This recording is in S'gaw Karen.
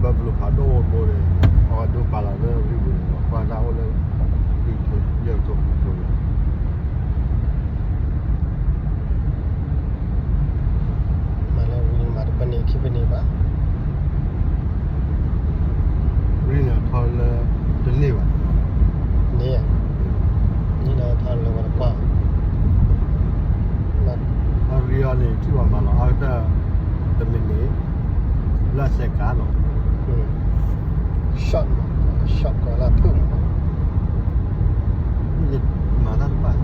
ဘၣ်ဖျိဖးဒိၣ်အိၣ်တဘိန့ၣ် အဝဲဒိပာ်လီၤလၢရံဝ့ၤန့ၣ် ကွၢ်တၢ်အိၣ်လၢ ယဲၢ်ကထိဃုကထိန့ၣ် မၤလၢဝံၤမၤတပန့ၣ်ခံပန့ၣ်ဘၣ် ရံန့ၣ်ထီလၢ တန့ၢ်ဘၣ် န့ၣ် န့ၣ်လၢထီလၢဝဲတကွၢ် အရံအီၤန့ၣ် ထံၣ်ဘၣ်မၤလီၤအါကတၢၢ် တမံၤန့ၣ် လၢအစဲးကးနီၤ short မး short ကီးလၢအဖုၣ်မး မ့ၢ်မၤတၢ်တဘၣ်